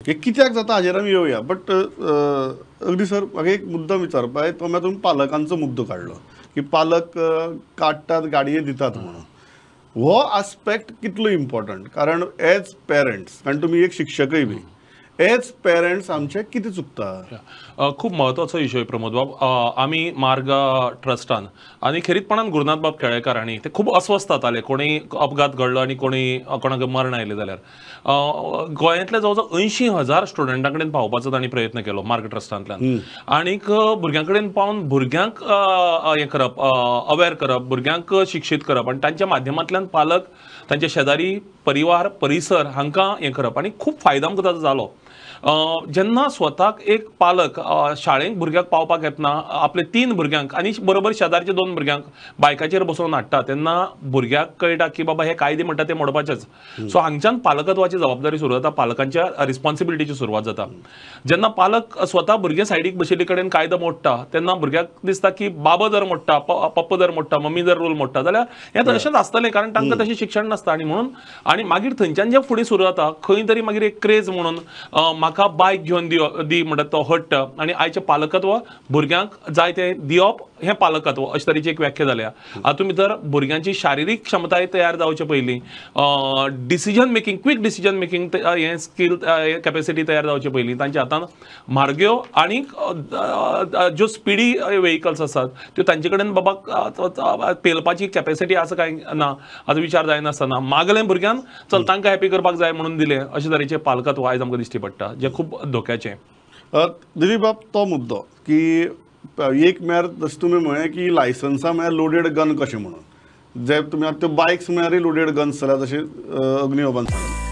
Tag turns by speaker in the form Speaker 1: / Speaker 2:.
Speaker 1: हे कित्याक जाता हाजेर आमी येवया. बट अगदी सर म्हाका एक मुद्दम विचारपा तो म्हळ्यार तुमी पालकांचो मुद्दो काडलो की पालक काडटात गाडये दितात म्हणून, हो आस्पेक्ट कितलो इम्पॉर्टंट? कारण एज पेरंट्स, कारण तुमी एक शिक्षकय बी, एज पेरंट्स आमचे कितें चुकता?
Speaker 2: खूब म्हत्वाचो विशय प्रमोद बाब. आमी मार्ग ट्रस्टान आनी खेरीतपणान गुरुनाथ बाब केळेकार हांणी ते खूब अस्वस्थ जाताले कोणी अपघात घडलो आनी कोणी कोणाक मरण आयलें जाल्यार. गोंयांतले जवळ जवळ 80,000 स्टुडंटां कडेन पावपाचो तांणी प्रयत्न केलो मार्ग ट्रस्टांतल्यान, आनीक भुरग्यां कडेन पावन भुरग्यांक हें करप, अवेर करप, भुरग्यांक शिक्षीत करप आनी तांच्या माध्यमांतल्यान पालक, तांचे शेजारी, परिवार, परिसर हांकां हें करप आनी खूब फायदो आमकां ताचो जालो. जेन्ना स्वताक एक पालक शाळेंत भुरग्याक पावपाक येतना आपले 3 भुरग्यांक आनी बरोबर शेजारचे 2 भुरग्यांक बायकाचेर बसोवन हाडटा तेन्ना भुरग्याक कळटा की बाबा हे कायदे म्हणटा ते मोडपाचेच. सो हांगच्यान पालकत्वाची जबाबदारी सुरू जाता, पालकांच्या रिस्पॉन्सिबिलिटीची सुरवात जाता. जेन्ना पालक स्वता भुरगे सायडीक बशिल्ले कडेन कायदो मोडटा तेन्ना भुरग्याक दिसता की बाबा जर मोडटा, पप्पा जर मोडटा, मम्मी जर रूल मोडटा जाल्यार हें तशेंच आसतलें, कारण तांकां तशें शिक्षण नासता. आनी म्हणून आनी मागीर थंयच्यान जें फुडें सुरू जाता खंय तरी मागीर एक क्रेज म्हणून म्हाका बायक घेवन दी म्हणटा तो हट्ट, आनी आयचें पालकत्व भुरग्यांक जाय तें दिवप हें पालकत्व अशे तरेची एक व्याख्या जाल्या. हातूंत भितर भुरग्यांची शारिरीक क्षमताय तयार जावचे पयलीं, decision making, quick decision making हें स्कील कॅपेसिटी तयार जावचे पयलीं तांच्या हातान म्हारग्यो आनी ज्यो स्पिडी वेहिकल्स आसात त्यो तांचे कडेन बाबा पेलपाची कॅपेसिटी आसा काय ना हाचो विचार जायनासतना मागलें भुरग्यान चल तांकां हॅपी करपाक जाय म्हणून दिलें, अशे तरेचें पालकत्व आयज आमकां दिश्टी पडटा, जें खूब धोक्याचें.
Speaker 1: दिलीप बाब, तो मुद्दो की एक म्हळ्यार जशें तुमी म्हळें की लायसन्सां म्हळ्यार लोडेड गन कशें म्हणून, जे तुमी आतां त्यो बायक्स म्हळ्यारय लोडेड गन्स जाल्या जशें अग्नी बाबान सांगलें.